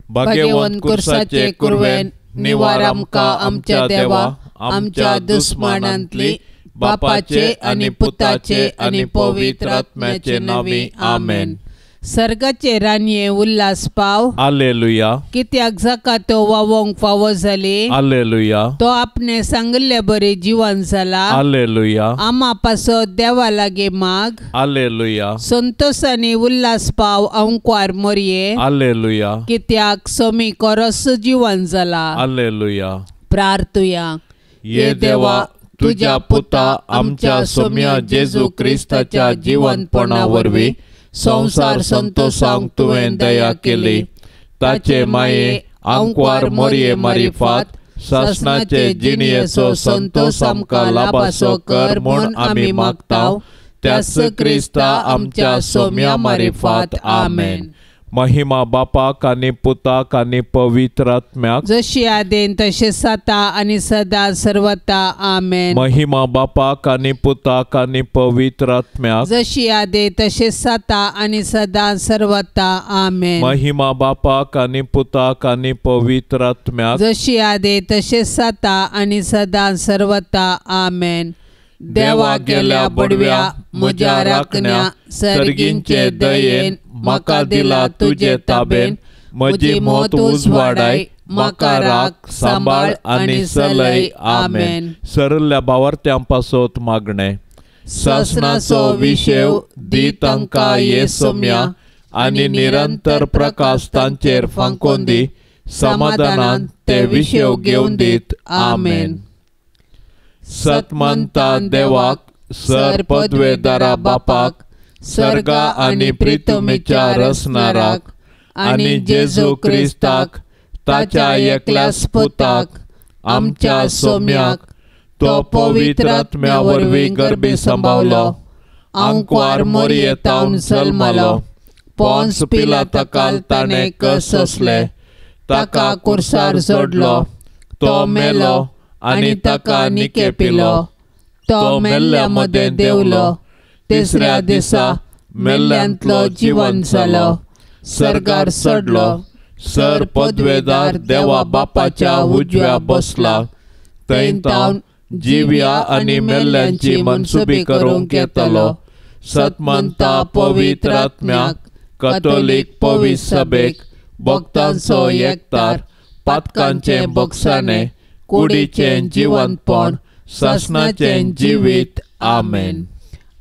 भाग्यवंत कुर्साचे कुरवेन निवार आमकां आमच्या देवा आमच्या दुस्मानांतली बापाचे आनी पुताचे आनी पवित्र आत्म्याचे नांवी आमेन. सर्गाचे राणये उल्हास पाव. हालेलुया. कित्याक जाका तो वावोंक फावो जाली. हालेलुया. तो आपणे सांगिल्ले बरी जिवन जाला. हालेलुया. आमा पासत देवा लागीं माग. हालेलुया. संतोषानी उल्हास पाव अंकवार मोरये. हालेलुया. कित्याक सोमी कोरस जिवन जाला. हालेलुया. प्रार्थुया. ये देवा तुज्या पुता आमच्या सोम्या जेजू क्रिस्ताच्या जिवनपणा वरवीं संवसार संतोषांक तुवें दया केली. ताचे माये आंकवार मोरये मारिफात सासणाचे जिणयेचो संतोष आमकां लाभासो कर म्हूण आमी मागता त्याच क्रिस्ता आमच्या सोम्या मारिफात. आमेन. महिमा बापाक आनी पुताक आनी पवित्र आत्म्याक, जशी आदेन तशें सता आनी सदा सर्वता. आमेन. महिमा बापाक आनी पुताक आनी पवित्र आत्म्याक, जशी आदे तशें सता आनी सदा सर्वता. आमेन. महिमा बापाक आनी पुताक आनी पवित्र आत्म्याक, जशी आदे तशें सता आनी सदा सर्वता. आमेन. देवा गेल्या बडव्या म्हज्या राखण्या सर्गींचे दयेन म्हाका दिला तुजे ताबेन. म्हजी मत उजवाडाय म्हाका राख सांबाळ आनी चलय. आमेन. सरल्या भावार्थ्यां पासत मागणें. सासणाचो विशेव दी तांकां ये सोम्या आनी निरंतर प्रकाश तांचेर फांकोवन दी. समाधानान ते विशेव घेवन दीत. आमेन. सतमंता देवाक सर पदवेदारा बापाक सर्गा आनी प्रितुमीच्या रसनाराक आनी जेजू क्रिस्ताक ताच्या एकल्याच पुताक आमच्या सोम्याक तो पवित्र आत्म्या वरवीं गर्भी सांबावलो. आंकवार मोरये तावन जल्मलो. पोन्स पिलाता ताणें कस सोंसले. ताका कुर्सार जोडलो. तो मेलो आनी ताका निके पिलो. तो मेल्ल्या मदें देंवलो. तिसऱ्या दिसा मेल्ल्यांतलो जिवन जालो. सर्गार चडलो. सर पदवेदार देवा बापाच्या उजव्या बसला. थंय तावन जिव्या आनी मेल्ल्यांची मनसुबी करूंक येतलो. सतमंता पवित्र आत्म्याक कथोलीक पवित्र सभेक भक्तांचो एकतार पातकांचें बक्षाणें कुडीचें जिवनपण सासणाचें जिवीत. आमेन.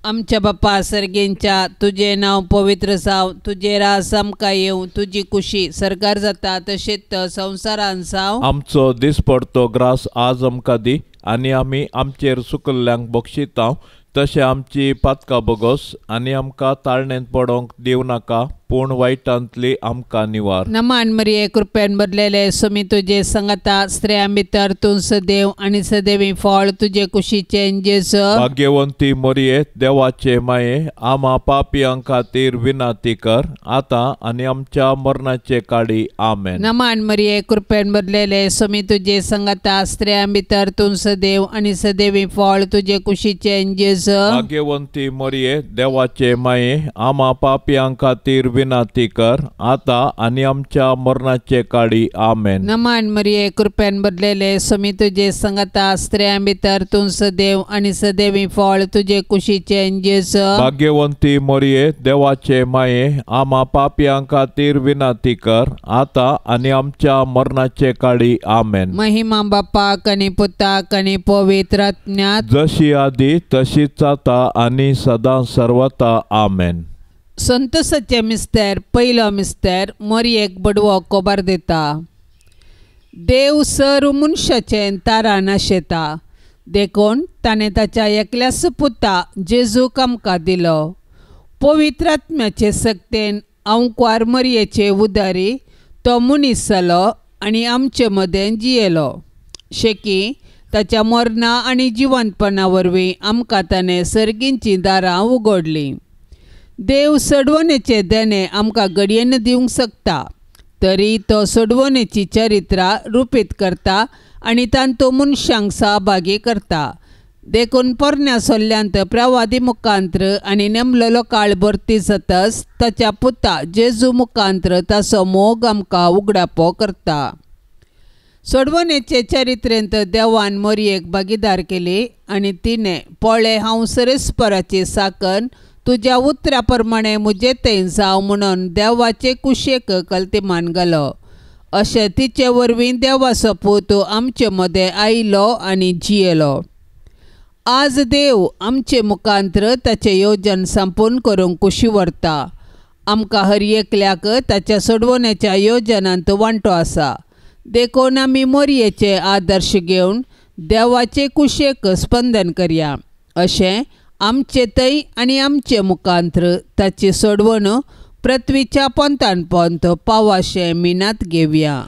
आमच्या बापा सर्गेंच्या तुजें नांव पवित्र जावं, तुजें राज आमकां येवं, तुजी कुशी सरकार जाता तशेंच संवसारान जावं. आमचो दिसपडतो ग्रास आज आमकां दी आनी आमी आमचेर सुकल्ल्यांक बक्षिता तशें आमची पातकां बगोस आनी आमकां ताळणेंत पडोंक दिवं नाका पूण वायटांतली आमकां निवार. नमान मरिये कृपेन भरलेले सुमी तुजे संगता स्त्रियां भितर तूं सदैव आनी सदैवी फळ तुजे कुशीचें जेजू. भाग्यवंती मरिये देवाचे माये आमा पापयां खातीर विनंती कर आतां आनी आमच्या मरणाचे काडी. आमेन. नमान मरिये कृपेन भरलेले सुमी तुजे संगता स्त्रियां भितर तूं सदैव आनी सदैवी फळ तुजे कुशीचें जेजू. भाग्यवंती मरिये देवाचे माये आमा पापयां खातीर विनंती कर आतां आनी आमच्या मरणाचे काडी. आमेन. नमान मरिये कृपेन भरलेले सुमी तुजे संगता स्त्रियां भितर तूं सदैव आनी सदैवी फळ तुजे कुशीचें जेजू. भाग्यवंती मरिये देवाचे माये आमा पापयां खातीर विनंती कर आतां आनी आमच्या मरणाचे काडी. आमेन. महिमा बापाक आनी पुताक आनी पवित्र आत्म्याक, जशी आदी तशीच आतां आनी सदां सर्वता. आमेन. संतोषाचे मिस्तेर पयलो मिस्तेर मोरयेक बडवो कोबार दिता. देव सर मनशाचें तारा नाशेता देखून ताणें ताच्या एकल्याच पुता जेजूक आमकां दिलो. पवित्र आत्म्याचे सक्तेन आंकवार मरयेचे उदारी तो मनीस जालो आनी आमचे मदें जियेलो. शेकी ताच्या मरणा आनी जिवनपणा वरवीं आमकां ताणें सर्गींचीं दारां उगडलीं. देव सडवणेचे देणें आमकां घडयेन दिवंक शकता तरी तो सडवणेची चरित्रां रुपीत करता आनी तांतूं मनशांक सहभागी करता. देखून पोरण्या सोल्ल्यांत प्रवादी मुखांत्र आनी नेमलेलो काळ भरती जातच ताच्या पुता जेजू मुखांत्र ताचो मोग आमकां उगडापो करता. सोडवणेचे चरित्रेंत देवान मोरयेक भागीदार केली आनी तिणें पळय हांव सरेस्पराची साकन तुज्या उतरा प्रमाणे म्हजे थंय जावं म्हणून देवाचे कुशेक कल्तिमान घालो. अशें तिचे वरवीं देवाचो पूत आमचे मदें आयलो आनी जियेलो. आज देव आमचे मुखांत्र ताचें योजन संपूर्ण करूंक कुशी व्हरता. आमकां हर एकल्याक ताच्या सोडवण्याच्या योजनांत वांटो आसा. देखून आमी मोरयेचे आदर्श घेवन देवाचे कुशेक स्पंदन करया. अशें आमचे थंय आनी आमचे मुखांत्र ताची सोडवण पृथ्वीच्या पोंतान पोंत पावाशें मिनात घेवया.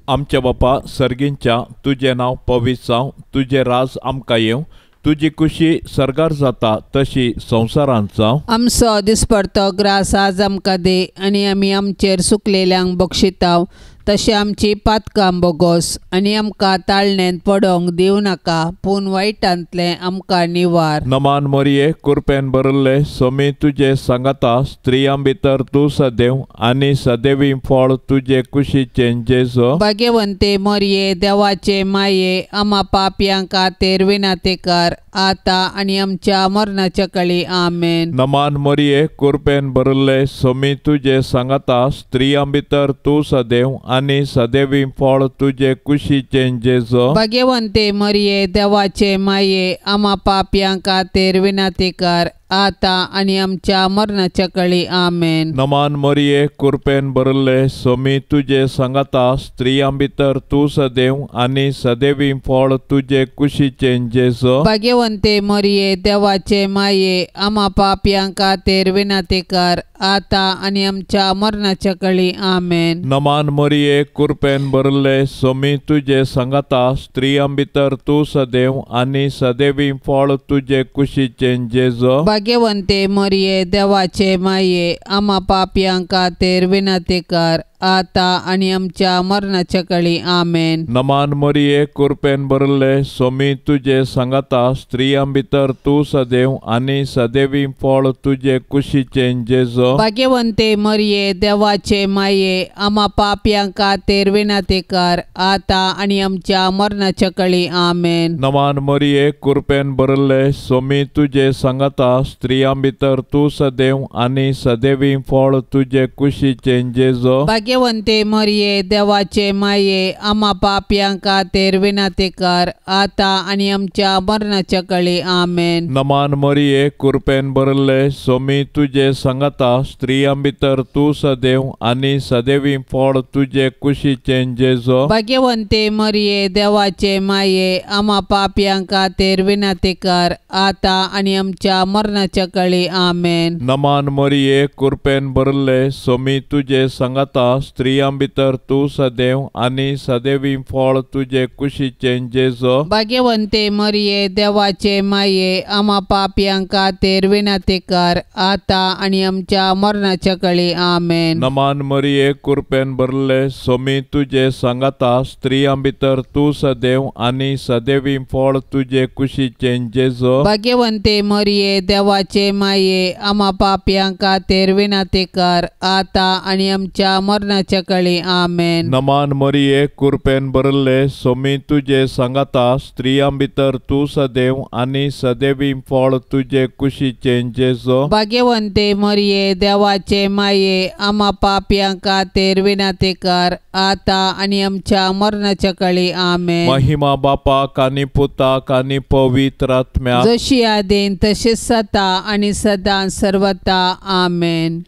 आमच्या बापा सर्गींच्या, तुजें नांव पवित्र जावं, तुजें राज आमकां येवं, तुजी कुशी सर्गार जाता तशी संवसारांत जावं. आमचो दिसपडतो ग्रास आज आमकां दी आनी आमी आमचेर सुकलेल्यांक बक्षिताव तशें आमची पातकां बोगोस आनी आमकां ताळणेंत पडोंक दिवं नाका पूण वायटांतलें आमकां निवार. नमान मोरये, कुरपेन भरिल्ले, सोमी तुजे सांगाता, स्त्रियां भितर तूं सदैव आनी सदैवी फळ तुजे कुशीचें जेजू. भाग्यवंते मोरये, देवाचे माये, आमा पापयां खातीर विनाती कर आतां आनी आमच्या मरणाच्या कळी. आमेन. नमान मोरये, कुरपेन भरिल्ले, सोमी तुजे सांगाता, स्त्रियां भितर तूं सदैव आनी सदैवी फळ तुजे कुशीचें जेजू. भाग्यवंते मोरये, देवाचे माये, आमा पापयां खातीर विनाती कर आतां आनी आमच्या मरणाच्या कळी. आमेन. नमान मोरये, कुरपेन भरिल्ले, सोमी तुजे सांगाता, स्त्रियां भितर तूं सदैव आनी सदैवी फळ तुजे कुशीचें जेजू. भाग्यवंते मोरये, देवाचे माये, आमा पापयां खातीर विनाती कर आतां आनी आमच्या मरणाच्या कळी. आमेन. नमान मोरये, कुरपेन भरिल्ले, सोमी तुजे सांगाता, स्त्रियां भितर तूं सदैव आनी सदैवी फळ तुजे कुशीचें जेजू. भाग्यवंते मोरये, देवाचे माये, आमा पापयां खातीर विनाती कर आतां आनी आमच्या मरणाच्या कळी. आमेन. नमान मोरये, कुरपेन भरिल्ले, सोमी तुजे सांगाता, स्त्रियां भितर तूं सदैव आनी सदैवी फळ तुजे कुशीचें जेजू. भाग्यवंते मोरये, देवाचे माये, आमा पापयां खातीर विनाती कर आतां आनी आमच्या मरणाच्या कळी. आमेन. नमान मोरये, कुरपेन भरिल्ले, सोमी तुजे सांगाता, स्त्रियां भितर तूं सदैव आनी सदैवी फळ तुजे कुशीचें जेजू. भाग्यवंते मोरये, देवाचे माये, आमा पापयां खातीर विनाती कर आतां आनी आमच्या मरणाच्या कळी. आमेन. नमान मोरये, कुरपेन भरिल्ले, सोमी तुजे सांगाता, स्त्रियां भितर तूं सदैव आनी सदैवी फळ तुजे कुशीचें जेजू. भाग्यवंते मोरये, देवाचे माये, आमा पापयां खातीर विनाती कर आतां आनी आमच्या मरणाच्या कळी. आमेन. नमान मोरये, कुरपेन भरिल्ले, सोमी तुजे सांगाता, स्त्रियां भितर तूं सदैव आनी सदैवी फळ तुजे कुशीचें जेजू. भाग्यवंते मोरये, देवाचे माये, आमा पापयां खातीर विनाती कर आतां आनी आमच्या मरणाच्या कळी. आमेन. नमान मोरये, कुरपेन भरिल्ले, सोमी तुजे सांगाता, स्त्रियां भितर तूं सदैव आनी सदैवी फळ तुजे कुशीचें जेजू. भाग्यवंते मोरये, देवाचे माये, आमा पापयां खातीर विनाती कर आतां आनी आमच्या मरणाच्या कळी. आमेन. नमान मोरये, कुरपेन भरिल्ले, सोमी तुजे सांगाता, स्त्रियां भितर तूं सदैव आनी सदैवी फळ तुजे कुशीचें जेजू. भाग्यवंते मोरये, देवाचे माये, आमा पापयां खातीर विनाती कर आतां आनी आमच्या मरणाच्या कळी. आमेन. महिमा बापाक आनी पुताक आनी पवित्र आत्म्याक, जशी आदीन तशीच सता आनी सदां सर्वता. आमेन.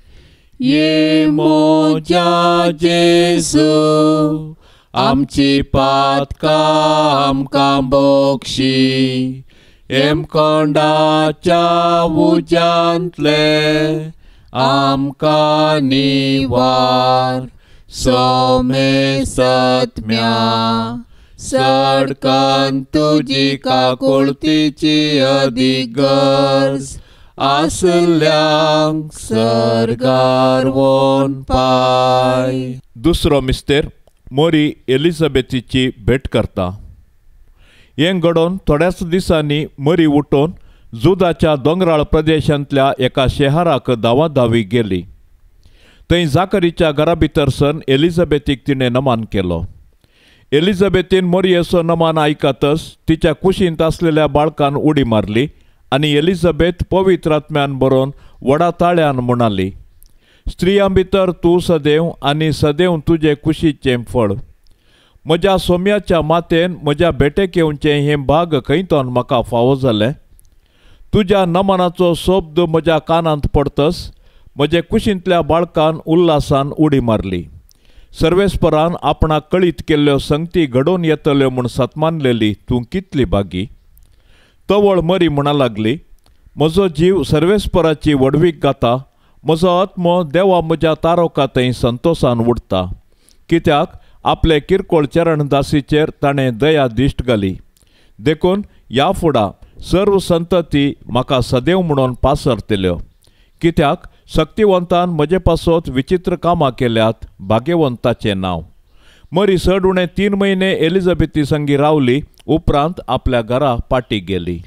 ये मोज्या जेजू, आमची पातकां आमकां बक्षी, हेमकोंडाच्या उज्यांतले आमकां निवार, सोमे सत्म्या सडकन तुजी काकुळतीची अदीक गरज आसल्यांक सर्गार वोन पाय. दुसरो मिस्तेर मोरी एलिझाबेथीची भेट करता. हें घडोवन थोड्याच दिसांनी मरी उठोवन जुदाच्या दोंगराळ प्रदेशांतल्या एका शहराक धांवाधावी गेली. थंय जाकरीच्या घरा भितर सन एलिझाबेथीक तिणें नमान केलो. एलिझाबेथीन मरियेचो नमान आयकतच तिच्या कुशींत आसलेल्या बाळकान उडी मारली आनी एलिझाबेथ पवित्र आत्म्यान बरोवन व्हडा ताळ्यान म्हणाली, स्त्रियां भितर तूं सदैव आनी सदैव तुजे कुशीचें फळ. म्हज्या सोम्याच्या मातेन म्हज्या भेटेक येवचें हें भाग खंयतोन म्हाका फावो जालें. तुज्या नमनाचो शब्द म्हज्या कानांत पडतच म्हजे कुशींतल्या बाळकान उल्हासान उडी मारली. सर्वेस्परान आपणाक कळीत केल्ल्यो संगती घडोवन येतल्यो म्हूण सतमानलेली तूं कितली भागी. तवळ मरी म्हणा लागली, म्हजो जीव सर्वेस्पराची व्हडवीक गाता, म्हजो आत्मो देवा म्हज्या तारोका थंय संतोशान उडटा. कित्याक आपले किरकोळ चरणदासीचेर ताणें दया दिश्ट घाली. देखून ह्या फुडा सर्व संतती म्हाका सदैव म्हणून पासरतल्यो. कित्याक शक्तिवंतान म्हजे पासत विचित्र कामां केल्यात, भाग्यवंताचें नांव. मरी चड उणें 3 म्हयने एलिझाबेथी संगी रावली. उपरांत आपल्या घरा पाटी गेली.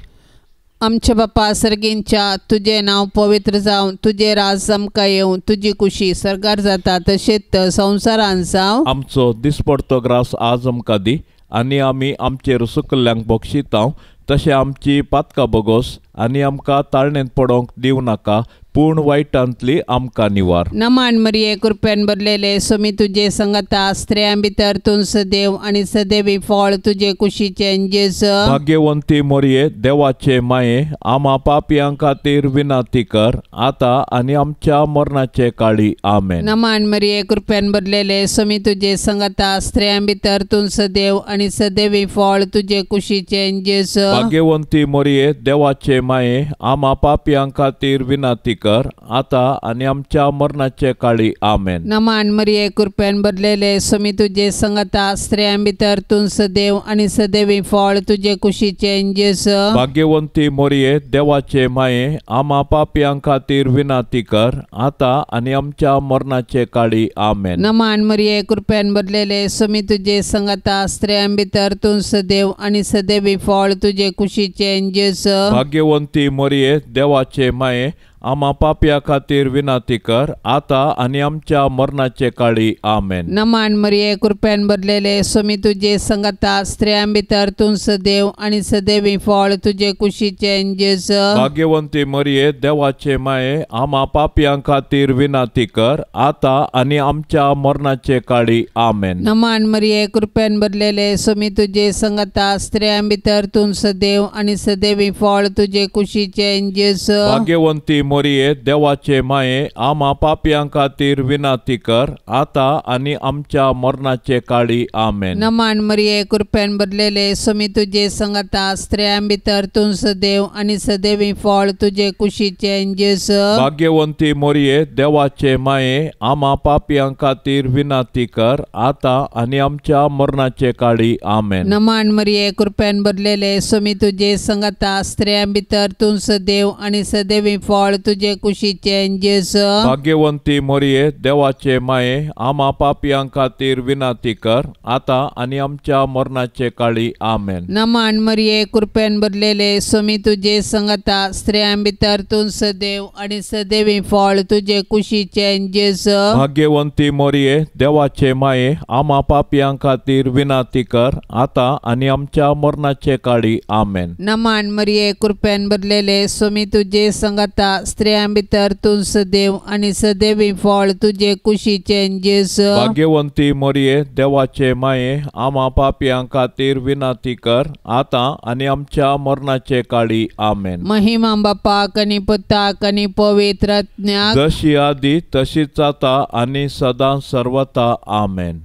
आमच्या बापा सर्गींच्या, तुजें नांव पवित्र जावं, तुजें राज आमकां येवं, तुजी कुशी सर्गार जाता तशेंच संवसारान जावं. आमचो दिसपडतो ग्रास आज आमकां दी आनी आमी आमचेर सुकल्ल्यांक बक्षितांव तशें आमची पातकां बगोस आनी आमकां ताळणेंत पडोवंक दिवं नाका, पूण वायटांतली आमकां निवार. नमान मरिये, कृपेन भरलेले, स्वामी तुजे संगता, स्त्रियां भितर तूं सदैव आनी सदैवी फळ तुजे कुशीचें जेजू. भाग्यवंती मरिये, देवाचे माये, आमा पापयां खातीर विनंती कर आतां आनी आमच्या मरणाचे काळी. आमेन. नमान मरिये, कृपेन भरलेले, स्वामी तुजे संगता, स्त्रियां भितर तूं सदैव आनी सदैवी फळ तुजे कुशीचें जेजू. भाग्यवंती मरिये, देवाचे माये, आमा पापयां खातीर विनंती कर आतां आनी आमच्या मरणाचे काळी. आमेन. नमान मरिये, कृपेन भरलेले, स्वामी तुजे संगता, स्त्रियां भितर तूं सदैव आनी सदैवी फळ तुजे कुशीचें जेजू. भाग्यवंती मरिये, देवाचे माये, आमा पापयां खातीर विनंती कर आतां आनी आमच्या मरणाचे काळी. आमेन. नमान मरिये, कृपेन भरलेले, स्वामी तुजे संगता, स्त्रियां भितर तूं सदैव आनी सदैवी फळ तुजे कुशीचें जेजू. भाग्यवंती मरिये, देवाचे माये, आमा पापया खातीर विनंती कर आतां आनी आमच्या मरणाचे काळी. आमेन. नमान मरिये, कृपेन भरलेले, स्वामी तुजे संगता, स्त्रियां भितर तूं सदैव आनी सदैवी फळ तुजे कुशीचें जेजू. भाग्यवंती मरिये, देवाचे माये, आमा पापयां खातीर विनंती कर आतां आनी आमच्या मरणाचे काळी. आमेन. नमान मरिये, कृपेन भरलेले, स्वामी तुजे संगता, स्त्रियां भितर तूं सदैव आनी सदैवी फळ तुजे कुशीचें जेजू. भाग्यवंती मरिये, देवाचे माये, आमा पापयां खातीर विनंती कर आतां आनी आमच्या मरणाचे काळी. आमेन. नमान मरिये, कृपेन भरलेले, स्वामी तुजे संगता, स्त्रियां भितर तूं सदैव आनी सदैवी फळ तुजे कुशीचें जेजू. भाग्यवंती मरिये, देवाचे माये, आमा पापयां खातीर विनंती कर आतां आनी आमच्या मरणाचे काळी. आमेन. नमान मरिये, कृपेन भरलेले, स्वामी तुजे संगता, स्त्रियां भितर तूं सदैव आनी सदैवी फळ तुजे कुशीचें जेजू. भाग्यवंती मरिये, देवाचे माये, आमा पापयां खातीर विनंती कर आतां आनी आमच्या मरणाचे काळी. आमेन. नमान मरिये, कृपेन भरलेले, स्वामी तुजे संगता, स्त्रियां भितर तूं सदैव आनी सदैवी फळ तुजे कुशीचें जेजू. भाग्यवंती मरिये, देवाचे माये, आमा पापयां खातीर विनंती कर आतां आनी आमच्या मरणाचे काळी. आमेन. नमान मरिये, कृपेन भरलेले, स्वामी तुजे संगता, स्त्रियां भितर तूं सदैव आनी सदैवी फळ तुजे कुशीचें जेजू. भाग्यवंती मरिये, देवाचे माये, आमा पापयां खातीर विनंती कर आतां आनी आमच्या मरणाचे काळी. आमेन. महिमा बापाक आनी पुताक आनी पवित्र आत्म्याक, जशी आदी तशीच आतां आनी सदां सर्वता. आमेन.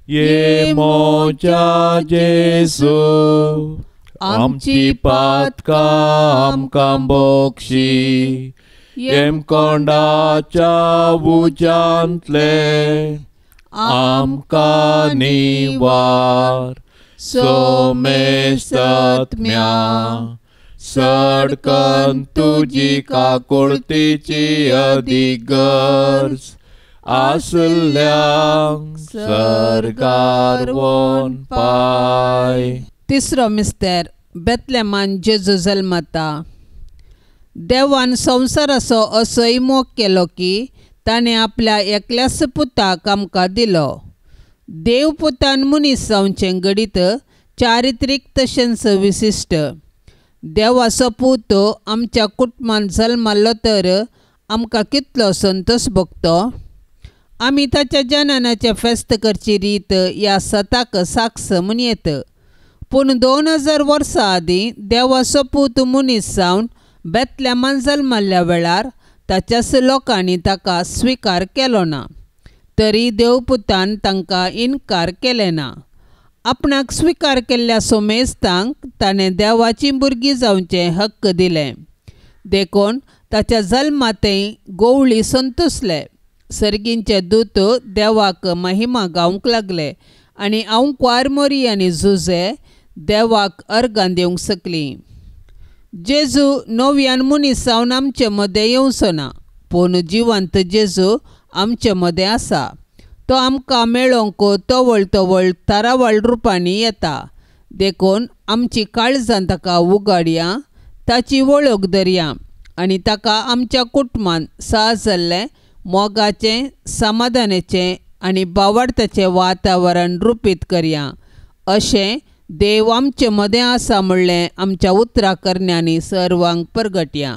ये मोजा जेजू, आमची पातकां आमकां बक्षी, येमकोंडाच्या उज्यांतले आमकां निवार. सोमेस्तात्म्या, सडकन तुजी काकुळतीची अदीक गरज आसल्ल्यांक सर्गार वोन पाय. तिसरो मिस्तेर बेतलेमान जेजू जल्मता. देवान संवसाराचो असोय मोग केलो की ताणें आपल्या एकल्याच पुताक आमकां दिलो. देव पुतान मनीस जावचें घडीत चारित्रीक तशेंच विशिश्ट. देवाचो पूत आमच्या कुटुंबांत जल्माल्लो तर आमकां कितलो संतोश भोगतो. आमी ताच्या जननाचें फेस्त करची रीत ह्या सताक साक्ष म्हूण येत. पूण 2000 वर्सां आदीं देवाचो पूत मनीस जावन बेतलेमान जल्मल्ल्या वेळार ताच्याच लोकांनी ताका स्विकार केलो ना, तरी देवपुतान तांकां इनकार केलें ना. आपणाक स्विकार केल्ल्या सोमेस्तांक ताणें देवाचीं भुरगीं जावचें हक्क दिलें. देखून ताच्या जल्मांतय गोवळी संतोसले. सर्गींचे दूत देवाक महिमा गावंक लागले आनी आंवकुवार मोरी आनी जुजे देवाक अर्गां दिवंक शकलीं. जेजू नव्यान मनीस जावन आमचे मदें येवचो ना, पूण जिवंत जेजू आमचे मदें आसा. तो आमकां मेळोवंक तवळ तवळ थारावळ रुपांनी येता. देखून आमची काळजां ताका उगाडया, ताची वळख धरया आनी ताका आमच्या कुटुंबांत सहज जाल्लें मोगाचें, समाधानाचें आनी बावडताचें वातावरण रुपीत करया. अशें देव आमचे मदें आसा म्हणलें आमच्या उतरा करण्यांनी सर्वांक परगटया.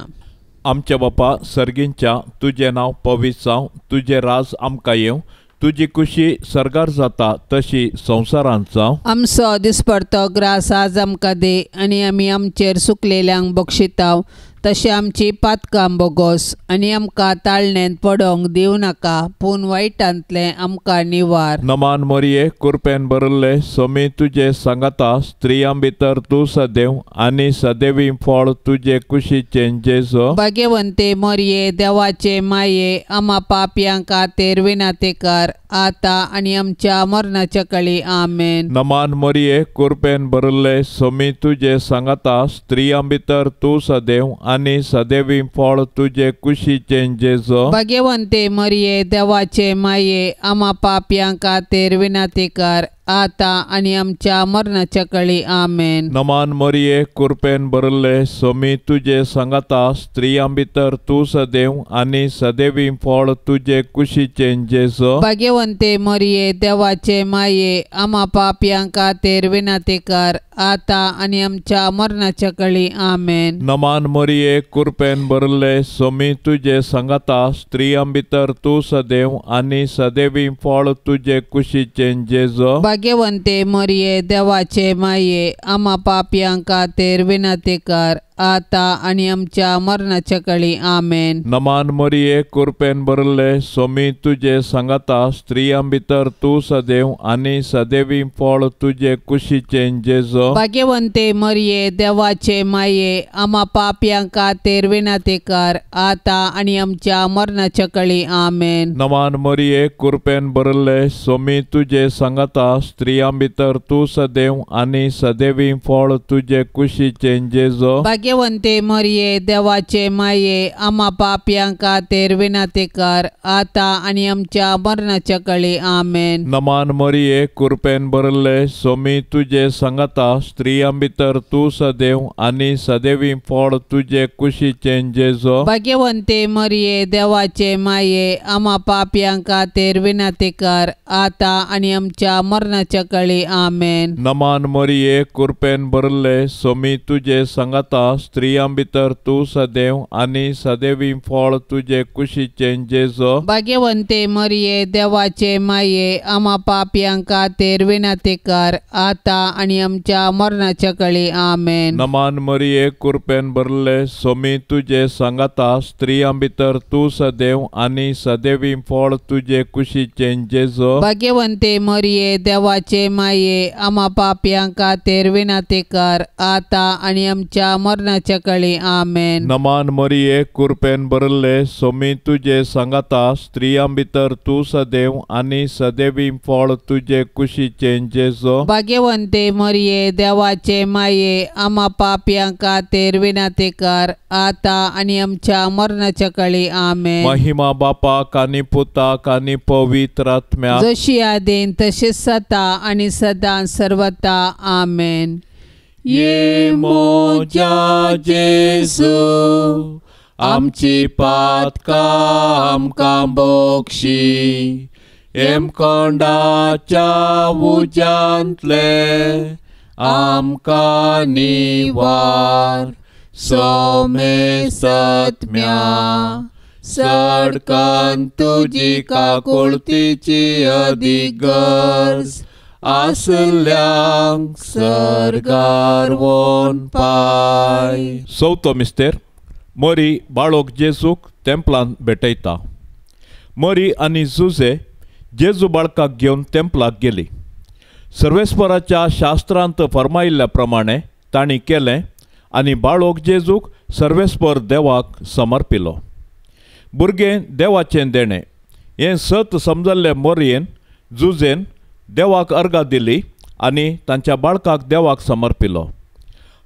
आमच्या बापा सर्गींच्या, तुजें नांव पवित्र जावं, तुजें राज आमकां येवं, तुजी खुशी सर्गार जाता तशी संवसारांत जावं. आमचो दिसपडतो ग्रास आज आमकां दी आनी आमी आमचेर सुकलेल्यांक बक्षिताव तशें आमची पातकां बोगोस आनी आमकां ताळणेंत पडोंक दिवं नाका, पूण वायटांतलें आमकां निवार. नमान मोरये, कुरपेन भरिल्ले, सोमी तुजे सांगाता, स्त्रियां भितर तूं सदैव आनी सदैवी फळ तुजे कुशीचें जेजू. भाग्यवंते मोरये, देवाचे माये, आमा पापयां खातीर विनाते कर आता आनी आमच्या मरणाच्या कळी. आमेन. नमान मोरये, कुरपेन भरिल्ले, सोमी तुजे सांगाता, स्त्रियां भितर तूं सदैव आनी सदैवी फळ तुजे कुशीचें जेजू. भाग्यवंते मरये, देवाचे माये, आमा पापयां खातीर विनाती कर आता आनी आमच्या मरणाच्या कळी. आमेन. नमान मरये, कुरपेन भरिल्ले, सोमी तुजे सांगाता, स्त्रियां भितर तूं सदैव आनी सदैवी फळ तुजे कुशीचें जेजू. भाग्यवंते मरये, देवाचे माये, आमा पापयां खातीर विनाती कर आता आनी आमच्या मरणाच्या कळी. आमेन. नमान मरये, कुरपेन भरिल्ले, सोमी तुजे सांगाता, स्त्रियां भितर तूं सदैव आनी सदैवी फळ तुजे कुशीचें जेजू. भाग्यवंते मरये, देवाचे माये, आमा पापयां खातीर विनाती कर आता आनी आमच्या मरणाच्या कळी. आमेन. नमान मरये, कुरपेन भरिल्ले, सोमी तुजे सांगाता, स्त्रियां भितर तूं सदैव आनी सदैवी फळ तुजे कुशीचें जेजू. भाग्यवंते मरये, देवाचे माये, आमा पापयां खातीर विनाती कर आता आनी आमच्या मरणाच्या कळी. आमेन. नमान मरये, कुरपेन भरिल्ले, सोमी तुजे सांगाता, स्त्रियां भितर तूं सदैव आनी सदैवी फळ तुजे कुशीचें जेजू. भाग्यवंते मरये, देवाचे माये, आमा पापयां खातीर विनाती कर आता आनी आमच्या मरणाच्या कळी. आमेन. नमान मरये, कुरपेन भरिल्ले, सोमी तुजे सांगाता, स्त्रियां भितर तूं सदैव आनी सदैवी फळ तुजे कुशीचें जेजू. भाग्यवंते मरये, देवाचे माये, आमा पापयां खातीर विनाती कर आता आनी आमच्या मरणाच्या कळी. आमेन. नमान मरये, कुरपेन भरिल्ले, सोमी तुजे सांगाता, स्त्रियां भितर तूं सदैव आनी सदैवी फळ तुजे कुशीचें जेजू. भाग्यवंते मरये, देवाचे माये, आमा पापयां खातीर विनाती कर आता आनी आमच्या मरणाच्या कळी. आमेन. नमान मरये, कुरपेन भरिल्ले, सोमी तुजे सांगाता, स्त्रियां भितर तूं सदैव आनी सदैवी फळ तुजे कुशीचें जेजू. भाग्यवंते मरये, देवाचे माये, आमा पापयां खातीर विनाती कर आता आनी आमच्या मरणाच्या कळी. आमेन. नमान मरये, कुरपेन भरिल्ले, सोमी तुजे सांगाता, स्त्रियां भितर तूं सदैव आनी सदैवी फळ तुजे कुशीचें जेजू. भाग्यवंते मरये, देवाचे माये, आमा पापयां खातीर विनाती कर आता आनी आमच्या मरणाच्या कळी. आमेन. महिमा बापाक आनी पुताक आनी पवित्र आत्म्याक, जशी आदीन तशीच सता आनी सदां सर्वता. आमेन. ये मोज्या जेजू आमची पातकां आमकां बक्षी हेमकोंडाच्या उज्यांतले आमकां निवार सोमेसत्म्या सडकन तुजी काकुळतीची अदीक गरज आसल्यांक सर्गार वोन पाय. चवथो मिस्तेर मरी बाळोक जेजूक तेंपलान भेटयता. मरी आनी जुजे जेजू बाळकाक घेवन तेंपलाक गेली. सर्वेस्पराच्या शास्त्रांत फर्मायिल्ल्या प्रमाणे तांणी केलें आनी बाळोक जेजूक सर्वेस्पर देवाक समर्पिलो. भुरगें देवाचें देणें हें सत समजल्ले मोरयेन जुजेन देवाक अर्गां दिली आनी तांच्या बाळकाक देवाक समर्पिलो.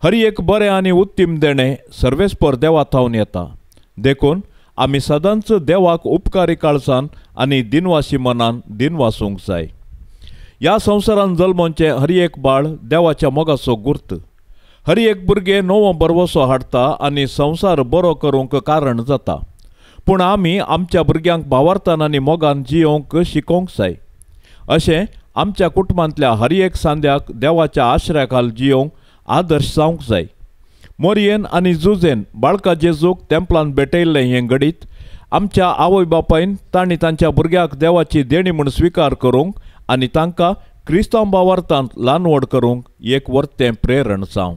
हर एक बरें आनी उत्तीम देणें सर्वेस्पर देवा थावन येता, देखून आमी सदांच देवाक उपकारी काळसान आनी दिनवासी मनान दिनवासूंक जाय. ह्या संवसारान जल्मोचें हर एक बाळ देवाच्या मोगाचो गुर्त. हर एक भुरगें नवो भरवसो हाडटा आनी संवसार बरो करूंक कारण जाता. पूण आमी आमच्या भुरग्यांक भावार्थान आनी मोगान जियोवंक शिकोवंक जाय. अशें आमच्या कुटुंबांतल्या हर एक सांद्याक देवाच्या आश्रया खाल जियोवंक आदर्श जावंक जाय. मोरयेन आनी जुजेन बाळका जेजूक तेंपलान भेटयल्लें हें घडीत आमच्या आवय बापायन तांणी तांच्या भुरग्याक देवाची देणी म्हूण स्विकार करूंक आनी तांकां क्रिस्तांव भावार्थांत ल्हान व्हड करूंक एक वर्तें प्रेरण जावं.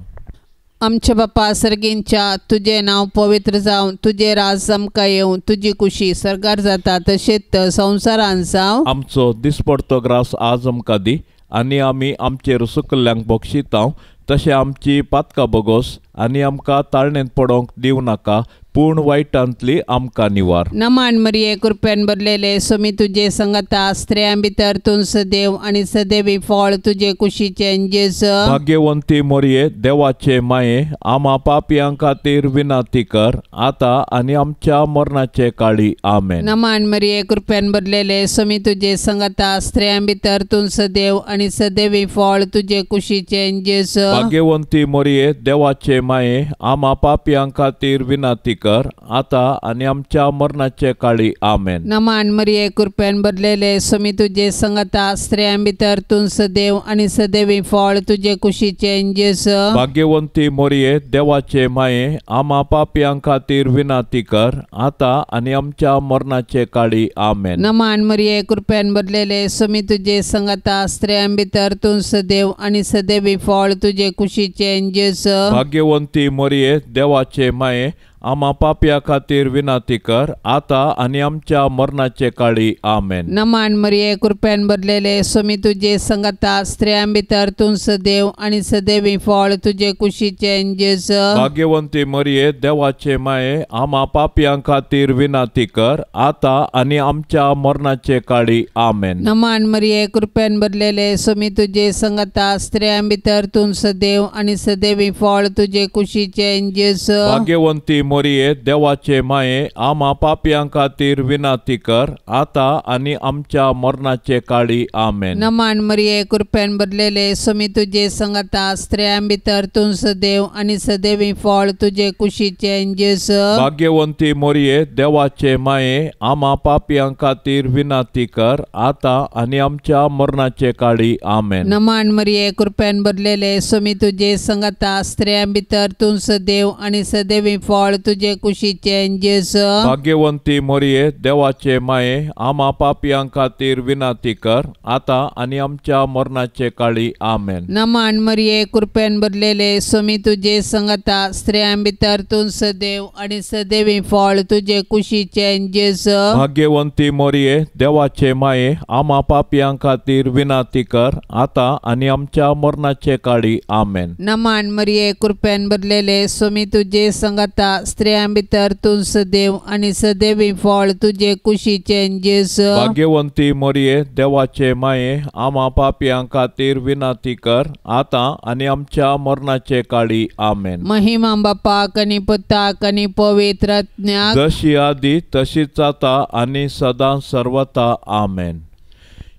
आमच्या बापा सर्गींच्या तुजें नांव पवित्र जावं, तुजें राज आमकां येवं, तुजी कुशी सर्गार जाता तशेंच संवसारान जावं. आमचो दिसपडतो ग्रास आज आमकां दी आनी आमी आमचेर सुकल्ल्यांक बक्षितांव तशें आमची पातकां बोगोस आनी आमकां ताळणेंत पडोवंक दिवं नाका, पूण वायटांतली आमकां निवार. नमान मरिये कृपेन भरलेले सोमी तुजे संगता, स्त्रियां भितर तूं सदैव आनी सदैवी फळ तुजे कुशीचें जेजू. भाग्यवंती मोरये देवाचे माये आमा पापयां खातीर विनंती कर आतां आनी आमच्या मरणाचे काळी. आमेन. नमान मरिये कृपेन भरलेले सोमी तुजे संगता, स्त्रियां भितर तूं सदैव आनी सदैवी फळ तुजे कुशीचें जेजू. भाग्यवंती मोरये देवाचे माये आमा पापयां खातीर विनंती कर आतां आनी आमच्या मरणाचे काळी. आमेन. नमान मरिये कृपेन भरलेले सोमी तुजे संगता, स्त्रियां भितर तूं सदैव आनी सदैवी फळ तुजे कुशीचें जेजू. भाग्यवंती मोरये देवाचे माये आमा पापयां खातीर विनंती कर आतां आनी आमच्या मरणाचे काळी. आमेन. नमान मरिये कृपेन भरलेले सोमी तुजे संगता, स्त्रियां भितर तूं सदैव आनी सदैवी फळ तुजे कुशीचें जेजू. भाग्यवंती मोरये देवाचे माये आमा पापया खातीर विनंती कर आतां आनी आमच्या मरणाचे काळी. आमेन. नमान मरिये कृपेन भरलेले सोमी तुजे संगता, स्त्रियां भितर तूं सदैव आनी सदैवी फळ तुजे कुशीचें जेजू. भाग्यवंती मरिये देवाचे माये आमा पापयां खातीर विनंती कर आतां आनी आमच्या मरणाचे काळी. आमेन. नमान मरिये कृपेन भरलेले सोमी तुजे संगता, स्त्रियां भितर तूं सदैव आनी सदैवी फळ तुजे कुशीचें जेजू. भाग्यवंती मोरये देवाचे माये आमा पापयां खातीर विनंती कर आतां आनी आमच्या मरणाचे काळी. आमेन. नमान मरिये कृपेन भरलेले सोमी तुजे संगता, स्त्रियां भितर तूं सदैव आनी सदैवी फळ तुजे कुशीचें जेजू. भाग्यवंती मोरये देवाचे माये आमा पापयां खातीर विनंती कर आतां आनी आमच्या मरणाचे काळी. आमेन. नमान मरिये कृपेन भरलेले सोमी तुजे संगता, स्त्रियां भितर तूं सदैव आनी सदैवी फळ तुजे कुशीचें जेजू. भाग्यवंती मोरये देवाचे माये आमा पापयां खातीर विनंती कर आतां आनी आमच्या मरणाचे काळी. आमेन. नमान मरिये कृपेन भरलेले सोमी तुजे संगता, स्त्रियां भितर तूं सदैव आनी सदैवी फळ तुजे कुशीचें जेजू. भाग्यवंती मोरये देवाचे माये आमा पापयां खातीर विनंती कर आतां आनी आमच्या मरणाचे काळी. आमेन. नमान मरिये कृपेन भरलेले सोमी तुजे संगता, स्त्रियां भितर तूं सदैव आनी सदैवी फळ तुजे कुशीचें जेजू. भाग्यवंती मोरये देवाचे माये आमा पापयां खातीर विनंती कर आतां आनी आमच्या मरणाचे काळी. आमेन. महिमा बापाक आनी पुताक आनी पवित्र आत्म्याक, जशी आदी तशीच आतां आनी सदां सर्वता. आमेन.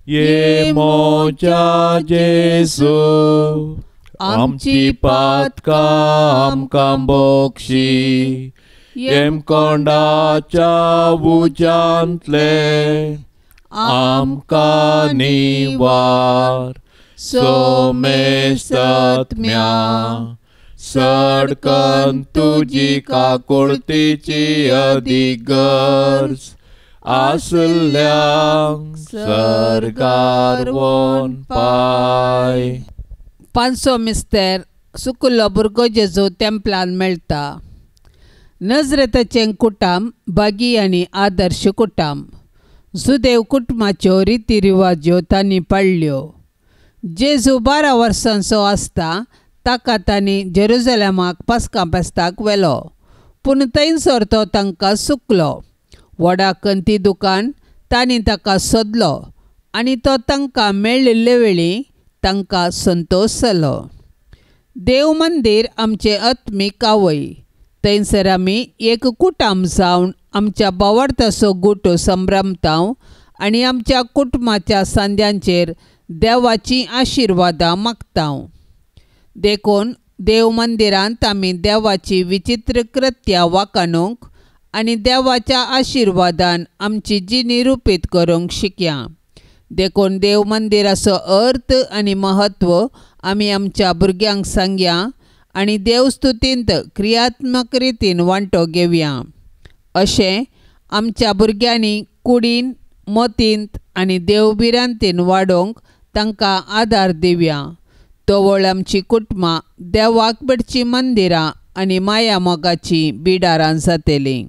ये मोज्या जेजू आमची पातकां आमकां बक्षी येमकोंडाच्या उज्यांतले आमकां निवार सोमेस्तत्म्या सडकन तुजी काकुळतीची अदीक गरज आसल्यांक सर्गार वोन पाय. पांचसो मिस्तेर सुकुल्लो भुरगो जेजू तेंपलान मेळटा. नजरेताचें कुटाम बागी आनी आदर्श कुटाम. जुदेव कुटुंबाच्यो रिती रिवाज्यो तांणी पाळ्ळ्यो. जेजू 12 वर्सांचो आसता ताका तांणी जेरुजलेमाक पास्का फेस्ताक व्हेलो, पूण थंयसर तो तांकां सुकलो. व्हडा कंती दुकान तांणी ताका सोदलो आनी तो तांकां मेळिल्ले वेळी तांकां संतोश जालो. देव मंदीर आमचें आत्मीक आवय. थंयसर आमी एक कुटाम जावन आमच्या बावडताचो गुटो संभ्रमता आनी आमच्या कुटुंबाच्या सांद्यांचेर देवाचीं आशिर्वादां मागता. देखून देव मंदिरांत आमी देवाची विचित्र कृत्या वाखाणूंक आनी देवाच्या आशिर्वादान आमची जिणी रुपीत करूंक शिकया. देखून देव मंदिराचो अर्थ आनी म्हत्व आमी आमच्या भुरग्यांक सांगया आनी देवस्तुतींत क्रियात्मक रितीन वांटो घेवया. अशें आमच्या भुरग्यांनी कुडीन मतींत आनी देवभिरांतीन वाडोवंक तांकां आदार दिवया. तवळ आमची कुटुंबां देवाक भेटचीं मंदिरां आनी माया मोगाचीं बिडारां जातलीं.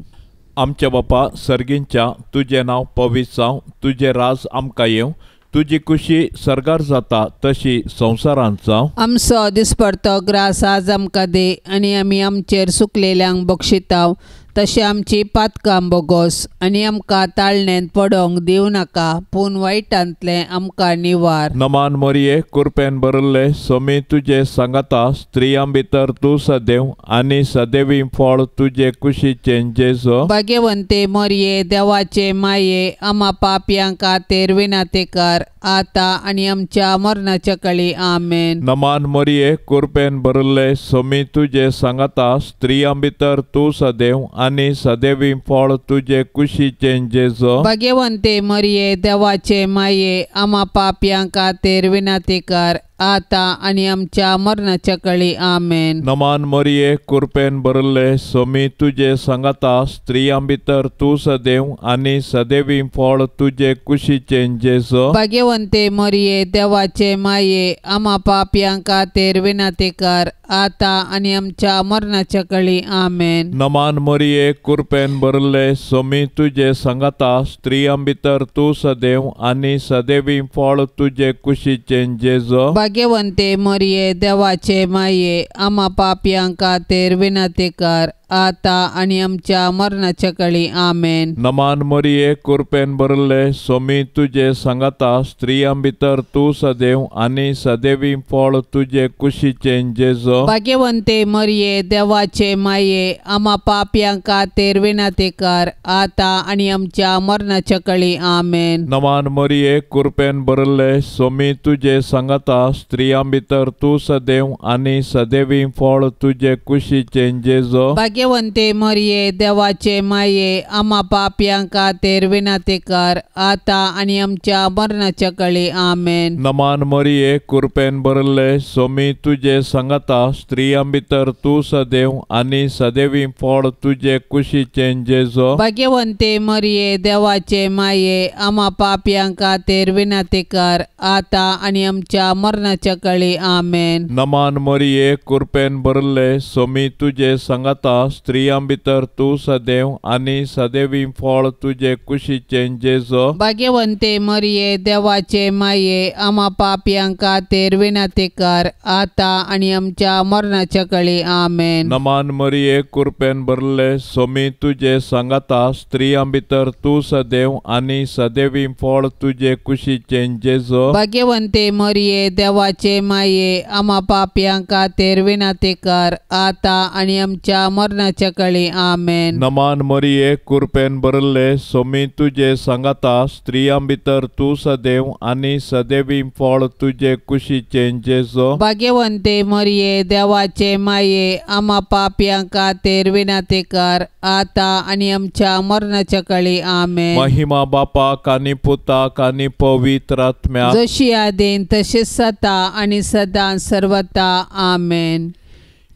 आमच्या बापा सर्गींच्या तुजें नांव पवित्र जावं, तुजें राज आमकां येवं, तुजी खुशी सर्गार जाता तशी संवसारांत जावं. आमचो दिसपडतो ग्रास आज आमकां दी आनी आमी आमचेर सुकलेल्यांक बक्षिताव तशें आमची पातकां बोगोस आनी आमकां ताळणेंत पडोंक दिवं नाका, पूण वायटांतलें आमकां निवार. नमान मोरये कुरपेन भरिल्ले सोमी तुजे सांगाता, स्त्रियां भितर तूं सदैव आनी सदैवी फळ तुजे कुशीचें जेजो. भाग्यवंते मोरये देवाचे माये आमा पापयां खातीर विनातेकार आता आनी आमच्या मरणाच्या कळी. आमेन. नमान मोरये कुरपेन भरिल्ले सोमी तुजे सांगाता, स्त्रियां भितर तूं सदैव आनी सदैवी फळ तुजे कुशीचें जेजो. भाग्यवंते मरिये देवाचे माये आमा पापयां खातीर विनातेकार आता आनी आमच्या मरणाच्या कळी. आमेन. नमान मोरये कुरपेन भरिल्ले सोमी तुजे सांगाता, स्त्रियां भितर तूं सदैव आनी सदैवी फळ तुजे कुशीचें जेजो. भाग्यवंते मरिये देवाचे माये आमा पापयां खातीर विनातेकार आता आनी आमच्या मरणाच्या कळी. आमेन. नमान मोरये कुरपेन भरिल्ले सोमी तुजे सांगाता, स्त्रियां भितर तूं सदैव आनी सदैवी फळ तुजे कुशीचें जेजो. भाग्यवंते मरिये देवाचे माये आमा पापयां खातीर विनातेकार आता आनी आमच्या मरणाच्या कळी. आमेन. नमान मोरये कुरपेन भरिल्ले सोमी तुजे सांगाता, स्त्रियां भितर तूं सदैव आनी सदैवी फळ तुजे कुशीचें जेजो. भाग्यवंते मरिये देवाचे माये आमा पापयां खातीर विनातेकार आता आनी आमच्या मरणाच्या कळी. आमेन. नमान मोरये कुरपेन भरिल्ले सोमी तुजे सांगाता, स्त्रियां भितर तूं सदैव आनी सदैवी फळ तुजे कुशीचें जेजो. भाग्यवंते मरिये देवाचे माये आमा पापयां खातीर विनातेकार आता आनी आमच्या मरणाच्या कळी. आमेन. नमान मोरये कुरपेन भरिल्ले सोमी तुजे सांगाता, स्त्रियां भितर तूं सदैव आनी सदैवी फळ तुजे कुशीचें जेजो. भाग्यवंते मरिये देवाचे माये आमा पापयां खातीर विनातेकार आता आनी आमच्या मरणाच्या कळी. आमेन. नमान मोरये कुरपेन भरिल्ले सोमी तुजे सांगाता, स्त्रियां भितर तूं सदैव आनी सदैवी फळ तुजे कुशीचें जेजो. भाग्यवंते मरिये देवाचे माये आमा पापयां खातीर विनातेकार आता आनी आमच्या मरणाच्या कळी. आमेन. नमान मोरये कुरपेन भरिल्ले सोमी तुजे सांगाता, स्त्रियां भितर तूं सदैव आनी सदैवी फळ तुजे कुशीचें जेजो. भाग्यवंते मरिये देवाचे माये आमा पापयां खातीर विनातेकार आता आनी आमच्या मरणाच्या मरणाच्या काळी आमेन. नमान मरिये कुरपेन भरले सोमी तुजे सांगाता स्त्रियां भितर तूं सदैव आनी सदैवी फळ तुजे कुशीचें जेजो. भाग्यवंते मरिये देवाचे माये आमा पापयां खातीर विनंती कर आतां आनी आमच्या मरणाच्या काळी आमेन. महिमा बापाक आनी पुताक आनी पवित्र आत्म्याक जशी आदीन तशीच सता आनी सदां सर्वता आमेन.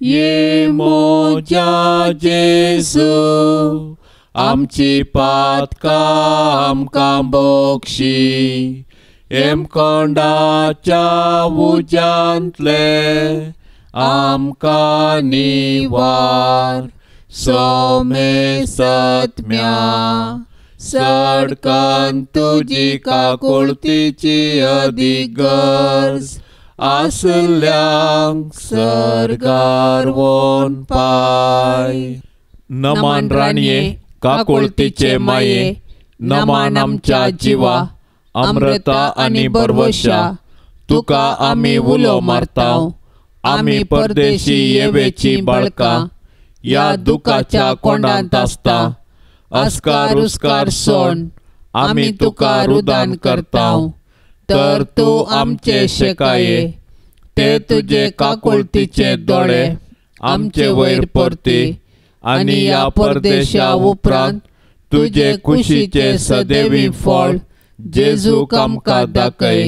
ये मोज्या जेजू आमची पातकां आमकां बक्षी हेमकोंडाच्या उज्यांतले आमकां निवार सोमे सत्म्या सडकन तुजी काकुळतीची अदीक गरज आसल्यांक सर्गार वोन पाय. नमान राणये काकुळतीचे माये नमान आमच्या जिवा अमृता आनी बरवशा तुका आमी उलो मारता आमी परदेशी येवेची बाळकां ह्या दुखाच्या कोंडांत आसता अस्कार उस्कार सोण आमी तुका रुदान करता तर तूं आमचे शेकाये ते तुजे काकुळतीचे दोळे आमचे वयर परती आनी ह्या परदेशा उपरांत तुजे कुशीचे सदैवी फळ जेजूक आमकां दाखय.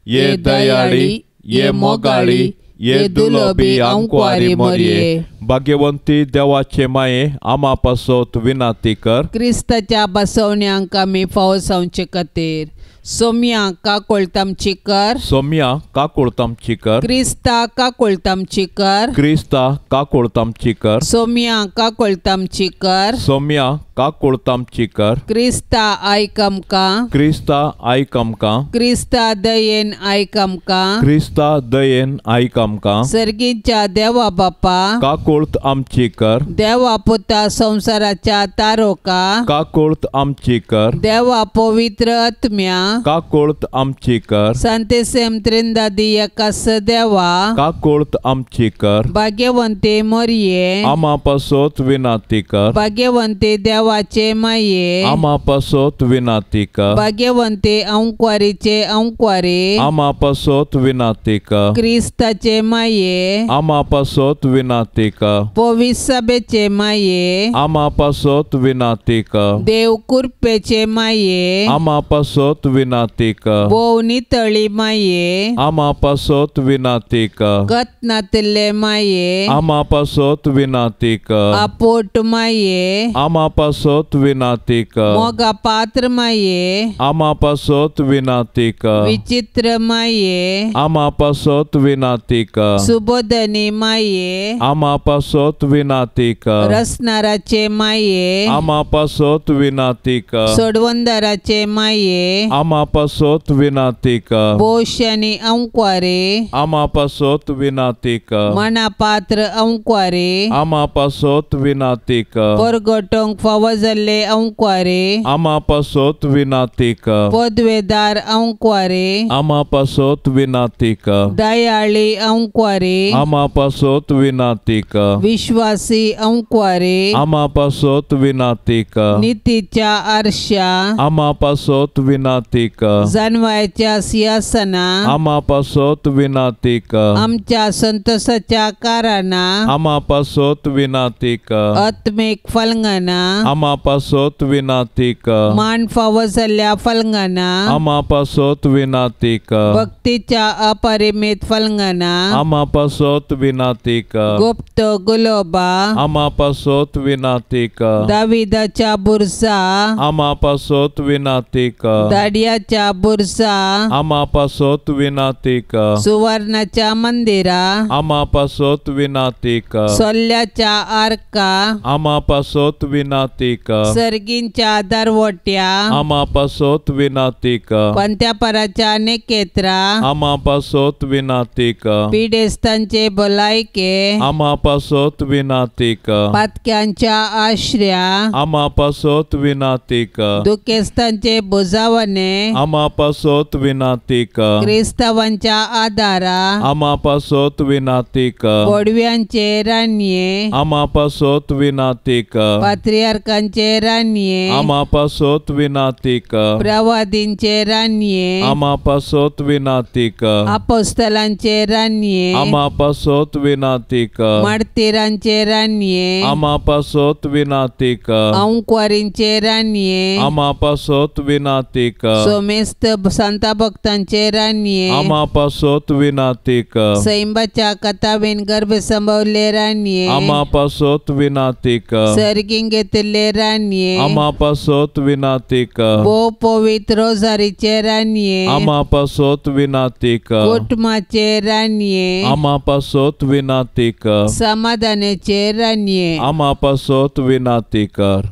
ये दयाळी ये मोगाळी ये दुलोबी आंकवारी मरिये भाग्यवंती देवाचे माये आमा पासत विनंती कर. क्रिस्ताच्या बसवण्यांक आमी फावो जावचे खातीर सोम्या काकुळतामची कर. सोम्या काकुळतामची कर. क्रिस्ता काकुळतामची कर. क्रिस्ता काकुळतामची कर. सोम्या काकुळतामची कर. सोम्या काकुळतामची कर. क्रिस्ता आयक आमकां. क्रिस्ता आयक आमकां. क्रिस्ता दयेन आयक आमकां. क्रिस्ता दयेन आयक आमकां. सर्गीच्या देवा बापा काकुळत आमची कर. देवा पुता संवसाराच्या तारोका काकुळत आमची कर. देवा पवित्र आत्म्या काकुळत आमची कर. सांतेसेम त्रिंदादी एका सदेवा काकुळत आमची कर. भाग्यवंते मरिये आमा पासत विनंती कर. भाग्यवंते देवाचे माये आमा पासत विनंती कर. भाग्यवंते अंकवारीचे अंकवारे आमा पासत विनंती कर. क्रिस्ताचे माये आमा पासत विनंती कर. पवित्र सभेचे माये आमा पासत विनंती कर. देव कुरपेचे माये आमा पासत विनंती कर. भोव नितळी माये आमा पासत विनंती कर. गत नातिल्ले माये आमा पासत विनंती कर. आपोट माये आमा पासत विनंती कर. मोगा पात्र माये आमा पासत विनंती कर. विचित्र माये आमा पासत विनंती कर. सुबोधनी माये आमा पासत विनंती कर. रसनाराचे माये आमा पासत विनंती कर. सोडवंदराचे माये आमा पासत विनंती कर. बोशानी अंकवारे आमा पासत विनंती कर. मना पात्र अंकवारे आमा पासत विनंती कर. परगटोंक फावो जाल्ले अंकवारे आमा पासत विनंती कर. पदवेदार अंकवारे आमा पासत विनंती कर. दयाळी अंकवारे आमा पासत विनंती कर. विश्वासी अंकवारे आमा पासत विनंती कर. नितीच्या आरशा आमा पासत विनंती कर. जानवायच्या सिंहासना आमा पासत विनंती कर. आमच्या संतोषाच्या कारणां आमा पासत विनंती कर. आत्मीक फलंगना आमा पासत विनंती कर. मान फावो जाल्ल्या फलंगना आमा पासत विनंती कर. भक्तीच्या अपरिमित फलंगना आमा पासत विनंती कर. गुप्त गुलोबा आमा पासत विनंती कर. दाविदाच्या बुरसा आमा पासत विनंती कर. दाडियाच्या बुरसा आमा पासत विनंती कर. सुवर्णाच्या मंदिरा आमा पासत विनंती कर. सोल्ल्याच्या आर्का आमा पासत विनंती कर. सर्गींच्या दरवट्या आमा पासत विनंती कर. पंत्यापराच्या निकेत्रा आमा पासत विनंती कर. पिडेस्तांचे भलायके आमा पासत विनंती कर. पातक्यांच्या आश्र्या आमा पासत विनंती कर. दुखेस्तांचे बुजावणे कन्ये आमा पासत विनाती कर. क्रिस्तावांच्या आदारा आमा पासत विनाती कर. बोडव्यांचे राणये आमा पासत विनाती कर. पात्रियार्कांचे राणये आमा पासत विनाती कर. प्रवादींचे राणये आमा पासत विनाती कर. अपोस्तलांचे राणये आमा पासत विनाती कर. मार्तीरांचे राणये आमा पासत विनाती कर. अंकुवारींचे राणये आमा पासत विनाती कर. सोमेस्त संता भक्तांचे राणये आमा पासत विनाती कर. सैंबाच्या कथावेन गर्भ संभवले राणये आमा पासत विनाती कर. सर्गीं घेतिल्ले राणये आमा पासत विनाती कर. भोव पवित्र रोजारीचे राणये आमा पासत विनाती कर. कुटुंबाचे राणये आमा पासत विनाती कर. समाधानाचे राणये आमा पासत विनाती कर.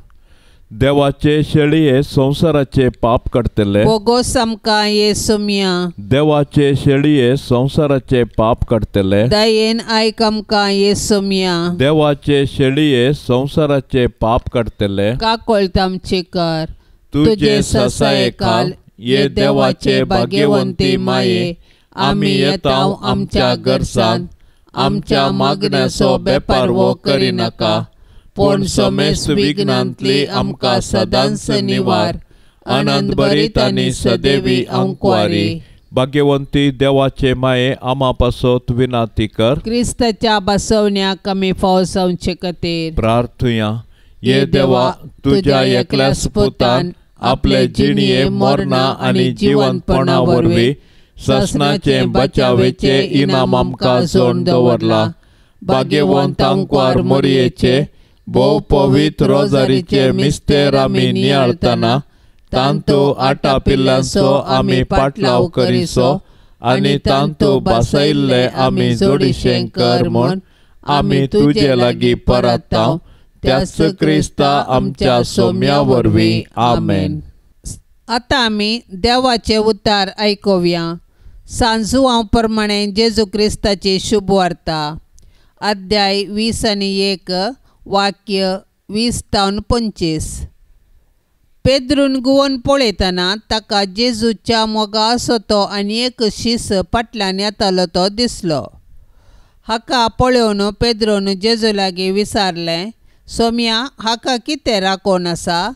देवाचे शेळये संवसाराचे पाप काडटले बोगोस आमकां येसुम्या देवाचे शेळये संवसाराचे पाप काडटले दयेन आयक आमकां येसुम्या देवाचे शेळये संवसाराचे पाप काडटले काकोळत आमची कर. तुजे ससायेखाल ये देवाचे भाग्यवंती माये आमी येता आमच्या गरसान आमच्या मागण्याचो बेपारवो करिनाका पूण समेस्त विघ्नांतली आमकां सदांच निवार. आनंद भरीत आनी सदैवी अंकवारी. भाग्यवंती देवाचे माये आमा पासत विनाती कर. क्रिस्ताच्या बसवण्याक आमी फाव जावचे खातीर प्रार्थुया. ये देवा तुज्या एकल्या पुतान आपले जिणये मरणा आनी जिवंतपणा वरवीं ससनाचे बचावेचे इनाम आमकां जोडून दवरला. भाग्यवंत अंकवार मोरयेचे भोव पवित्र रोजारीचे मिस्तेर आमी नियाळतना तांतू आटा पिल्लांचो आमी पाटलाव करिसो आनी तांतू बसयल्ले आमी जोडीशें कर म्हूण आमी तुजे लागीं परताव त्याच क्रिस्ता आमच्या सोम्या वरवीं. आमेन. आतां आमी देवाचे उतार आयकुया. सांजुआंव प्रमाणे जेजू क्रिस्ताची शुभवार्ता अध्याय 20 आनी 1 वाक्य 20 तावन 25. पेद्रून गुवन पळयतना ताका जेजूच्या मोगा असो तो आनी एक शीस फाटल्यान येतालो तो दिसलो. हाका पळोवन पेद्रून जेजू लागीं विचारलें, सोम्या हाका कितें राखोवन आसा?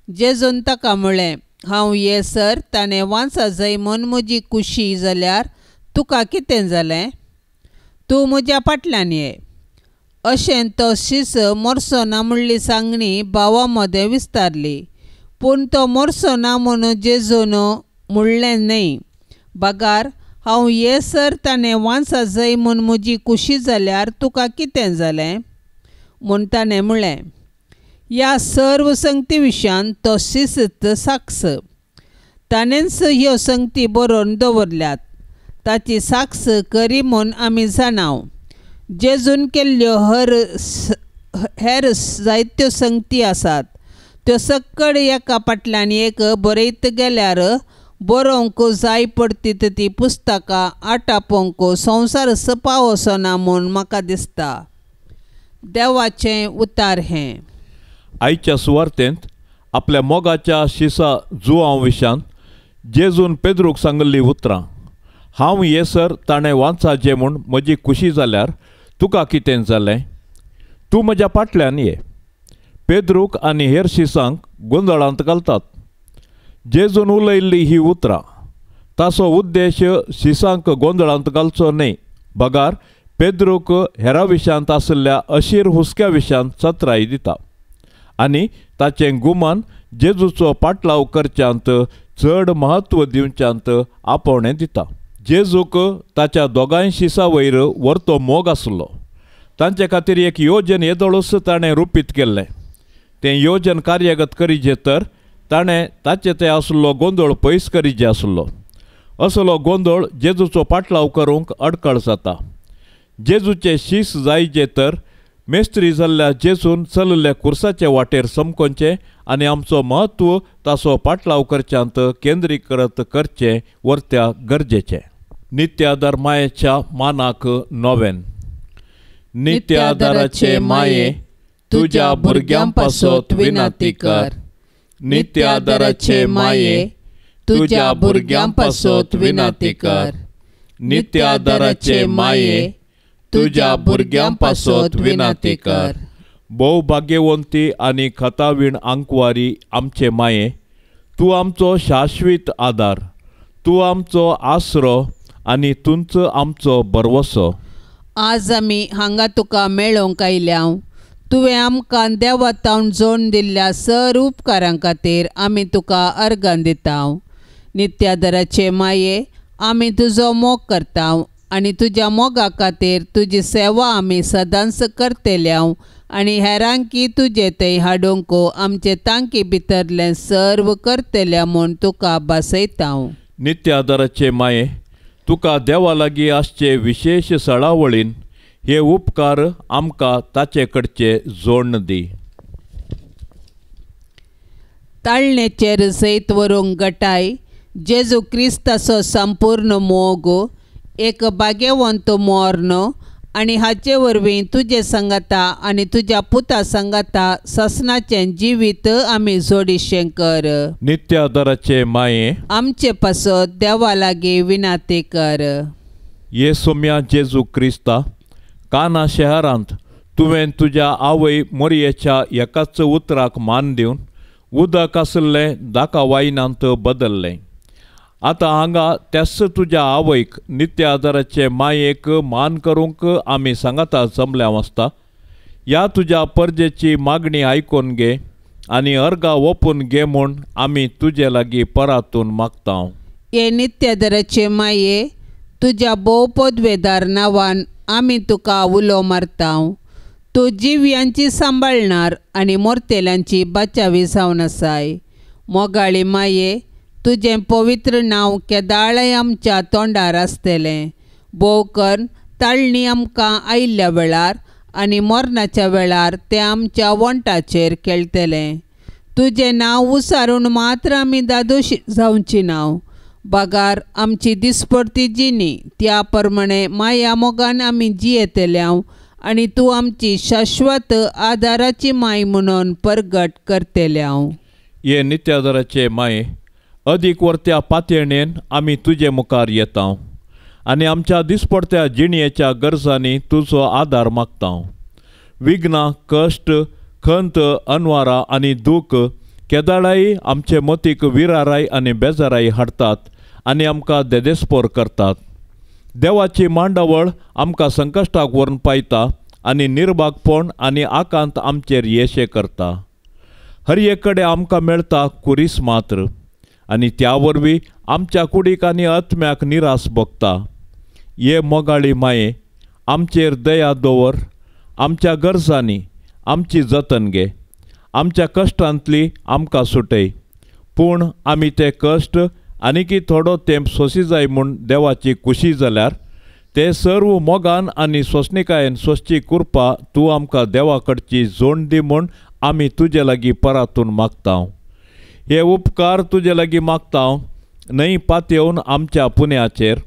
जेजून ताका म्हळें, हांव येसर ताणें वांसा जाय म्हूण म्हजी कुशी जाल्यार तुका कितें जालें? तूं म्हज्या फाटल्यान ये. अशें तो शीस मोरसो ना म्हणली सांगणी भावा मदें विस्तारली. पूण तो मोरसो ना म्हूण जेजून म्हणलें न्हय, बगार हांव येसर ताणें वांसा जाय म्हूण म्हजी कुशी जाल्यार तुका कितें जालें म्हूण ताणें म्हणलें. ह्या सर्व संगती विशयान तो शिस्त साक्ष. ताणेंच ह्यो संगती बरोवन दवरल्यात. ताची साक्ष करी म्हूण आमी जाणाव. जेजून केल्ल्यो हेर जायत्यो संगती आसात. त्यो सक्कड एका फाटल्यान एक बरयत गेल्यार बरोवंक जाय पडटीत ती पुस्तकां आटापोवंक संवसार पावसो ना म्हूण म्हाका दिसता. देवाचें उतार हें. आयच्या सुवार्तेंत आपल्या मोगाच्या शिसा जुआंव विशांत जेजून पेद्रूक सांगिल्लीं उतरां हांव येसर ताणें वांचाचें म्हूण म्हजी खुशी जाल्यार तुका कितें जालें? तूं म्हज्या फाटल्यान ये. पेद्रूक आनी हेर शिसांक गोंदळांत घालतात. जेजून उलयल्ली ही उतरां ताचो उद्देश शिसांक गोंदळांत घालचो न्हय, बगार पेद्रूक हेरा विशयांत आशिल्ल्या अशीर हुस्क्या विशयांत चत्राय दिता आनी ताचें गुमान जेजूचो पाटलाव करच्यांत चड म्हत्व दिवच्यांत आपोवणें दिता. जेजूक ताच्या दोगांय शिसा वयर वरतो मोग आसलो. तांचे खातीर एक योजन येदोळूच ताणें रुपीत केल्लें. तें योजन कार्यगत करीजे तर ताणें ताचे ते आसलो गोंदळ पयस करीजे आसलो. असलो गोंदळ जेजूचो पाटलाव करूंक अडकळ जाता. जेजूचे शीस जायजे तर मेस्त्री जाल्ल्या जेजून चलल्ल्या कुर्साचे वाटेर समकोनचें आनी आमचो म्हत्व ताचो पाटलाव करच्यांत केंद्रीकृत करचें वर्त्या गरजेचें. नित्यादार मायेच्या मानाक नोवेन. नित्यादाराचे माये तुज्या भुरग्यां पासत विनंती कर. नित्यादाराचे माये तुज्या भुरग्यां पासत विनंती कर. नित्य आदाराचे माये, तुज्या भुरग्यां पासत विनंती कर. भोव भाग्यवंती आनी खतावीण आंकवारी आमचे माये, तूं आमचो शाश्वीत आदार, तूं आमचो आसरो आनी तुंच आमचो भरवसो. आज आमी हांगा तुका मेळोवंक आयल्या. तुवें आमकां देवा तावन जोडून दिल्ल्या सर उपकारां खातीर आमी तुका अर्गां दिता. नित्यादराचे माये, आमी तुजो मोग करता आनी तुज्या मोगा खातीर तुजी सेवा आमी सदांच करतल्या आनी हेरांकी तुजे थंय हाडूंक आमचे तांकी भितरलें सर्व करतल्या म्हूण तुका भासयता. नित्य आदाराचे माये, तुका देवा लागीं आसचे विशेश सळावळीन हे उपकार आमकां ताचे कडचे जोडण दी. ताळणेचेर जैत व्हरूंक गटाय जेजू क्रिस्ताचो संपूर्ण मोग, एक भाग्यवंत मर्ण आनी हाचे वरवीं तुजे सांगाता आनी तुज्या पुता सांगाता ससनाचें जिवीत आमी जोडिशें कर. नित्य आदाराचे माये, आमचे पासत देवा लागीं विनंती कर. ये सोम्या जेजू क्रिस्ता, काना शहरांत तुवें तुज्या आवय मोरयेच्या एकाच उतराक मान दिवन उदक आशिल्लें दाका वायनांत बदल्लें. आतां हांगा त्याच तुज्या आवयक नित्य आदाराचे मायेक मान करूंक आमी सांगाता जमल्या आसता. ह्या तुज्या परजेची मागणी आयकून घे आनी अर्गा ओपून घे म्हूण आमी तुजे लागीं परातून मागता. हे नित्य आदाराचे माये, तुज्या भोव पदवेदार नांवान आमी तुका उलो मारता. तूं जिव्यांची सांबाळणार आनी मोरतेल्यांची बाचावी जावन आसाय. मोगाळी माये, तुजें पवित्र नांव केदाळय आमच्या तोंडार आसतलें. भोव करून ताळणी आमकां आयिल्ल्या वेळार आनी मरणाच्या वेळार तें आमच्या वंटाचेर खेळटलें. तुजें नांव उसारून मात्र आमी दादोशी जावची नांव, बगार आमची दिसपडती जिणी त्या प्रमाणे माया मोगान आमी जियेतल्या आनी तूं आमची शाश्वत आदाराची माय म्हणून परगट करतल्या. हे नित्य आदाराचे माये, अदीक वरत्या पातयेणेन आमी तुजे मुखार येता आनी आमच्या दिसपडत्या जिणयेच्या गरजांनी तुजो आदार मागता. विघ्नां, कश्ट, खंत, अनवारा आनी दूख केदाळाय आमचे मतीक विराराय आनी बेजाराय हाडटात आनी आमकां देदेस्पोर करतात. देवाची मांडावळ आमकां संकश्टाक व्हरून पायता आनी निर्भागपण आनी आकांत आमचेर येशे करता. हर एक कडेन आमकां मेळटा कुरीस मात्र आनी त्या वरवीं आमच्या कुडीक आनी आत्म्याक निरास भोगता. हे मोगाळी माये, आमचेर दया दवर, आमच्या गरजांनी आमची जतन घे, आमच्या कश्टांतली आमकां सुटय. पूण आमी ते कश्ट आनीकी थोडो तेंप सोंशी जाय म्हूण देवाची खुशी जाल्यार ते सर्व मोगान आनी सोंसणिकायेन सोंसची कृपा तूं आमकां देवा कडची जोड दी म्हूण आमी तुजे लागीं परातून मागता. हे उपकार तुजे लागीं मागता न्हय पातयेवन आमच्या पुण्याचेर,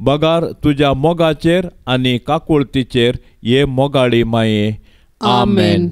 बगार तुज्या मोगाचेर आनी काकुळतीचेर. हे मोगाळी माये, आमेन.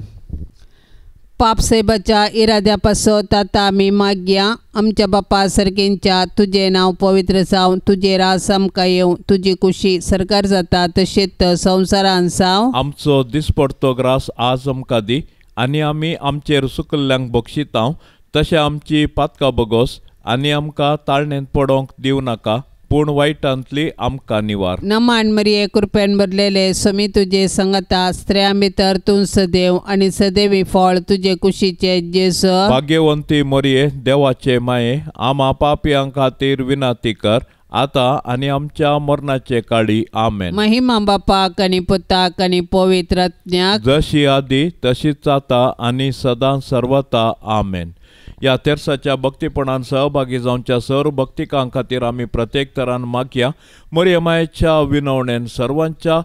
पापसाहेबाच्या इराद्या पासत आतां आमी मागया. आमच्या बापा सारकेंच्या तुजें नांव पवित्र जावं, तुजें राज आमकां येवं, तुजी कुशी सरकार जाता तशेंच संवसारान जावं. आमचो दिसपडतो ग्रास आज आमकां दी आनी आमी आमचेर सुकल्ल्यांक बक्षिता तशें आमची पातकां बगोस आनी आमकां ताळणेंत पडोवंक दिवं नाका, पूण वायटांतली आमकां निवार. नमान मरिये, कृपेन भरलेले, समी तुजे संगता, स्त्रियां भितर तूं सदैव आनी सदैवी फळ तुजे कुशीचे जेजू. भाग्यवंती मरिये, देवाचे माये, आमा पापयां खातीर विनंती कर आतां आनी आमच्या मरणाचे काळी. आमेन. महिमा बापाक आनी पुताक आनी पवित्र आत्म्याक, जशी आदी तशीच आतां आनी सदां सर्वता. आमेन. ह्या तेर्साच्या भक्तीपणान सहभागी जावच्या सर्व भक्तिकां खातीर आमी प्रत्येक तरान मागया. मरिये मायेच्या विनवणेन सर्वांच्या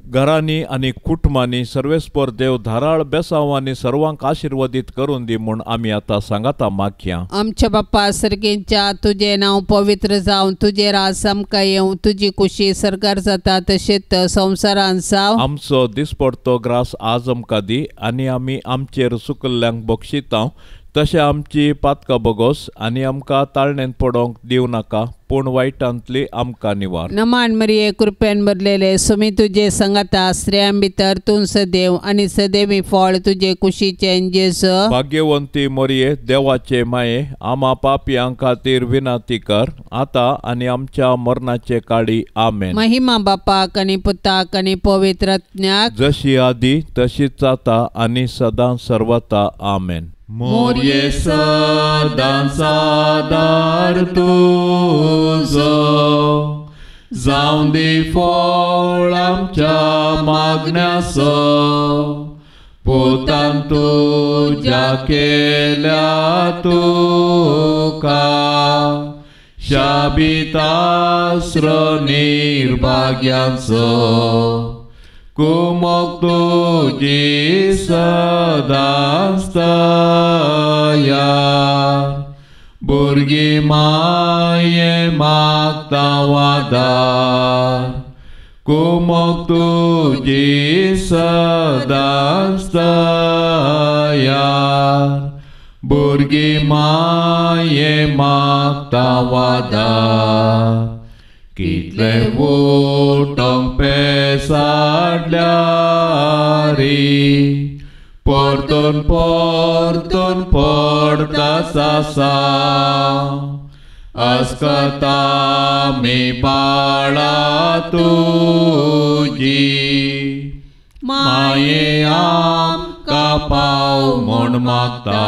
घरांनी आनी कुटुंबांनी सर्वेस्पर देव धाराळ बेसांव आनी सर्वांक आशिर्वादीत करून दी म्हूण आमी आतां सांगाता मागया. आमच्या बाप्पा सर्गेंच्या तुजें नांव पवित्र जावं, तुजें राज आमकां येवं, तुजी कुशी सरकार जाता तशेंच संवसारान जावं. आमचो दिसपडतो ग्रास आज आमकां दी आनी आमी आमचेर सुकल्ल्यांक बक्षिता तशें आमची पातकां बोगोस आनी आमकां ताळणेंत पडोवंक दिवं नाका, पूण वायटांतली आमकां निवार. नमान मरिये, कृपेन भरलेले, सुमी तुजे संगाता, स्त्रियां भितर तूं सदैव आनी सदैवी फळ तुजे कुशीचें जेजू. भाग्यवंती मरिये, देवाचे माये, आमा पापयां खातीर विनंती कर, आतां आनी आमच्या मरणाचे काळी. आमेन. महिमा बापाक आनी पुताक आनी पवित्र आत्म्याक, जशी आदी तशीच आतां आनी सदां सर्वता. आमेन. मोरये सदांच आदार तुजो, जावं दी फळ आमच्या मागण्याचो, पुतान तुज्या केल्या तुका, शाबितास्र निर्भाग्यांचो, कुमोक तुजी सदांच तयार, भुरगीं माये मागता वादार, कुमोक तुजी सदांच तयार, भुरगीं माये मागता वादार. कितले वोटोंक पेसाडल्यारी, परतून परतून पडता सासा, अस्कता मी बाळा तुजी, माये आमकां पाव म्हूण मागता,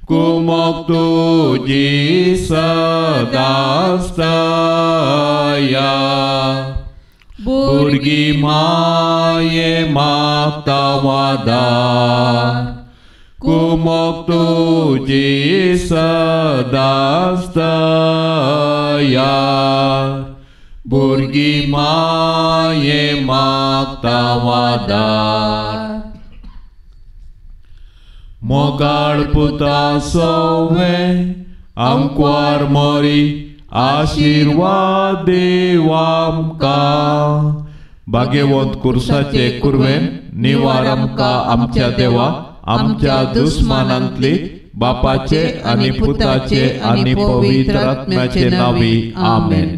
कुमोक तुजी सदांच तयार, भुरगीं माये मागता वादार, कुमोक तुजी सदांच तयार, भुरगीं माये मागता वादार. मोगाळ पुता सोवे आमक्वार मोरी, आशिर्वाद देव आमकां, भाग्यवंत कुर्साचे कुर्वेन निवार आमकां आमच्या देवा, आमच्या दुस्मानांतली, बापाचे आनी पुताचे आनी पवित्र आत्म्याचे नांवी. आमेन.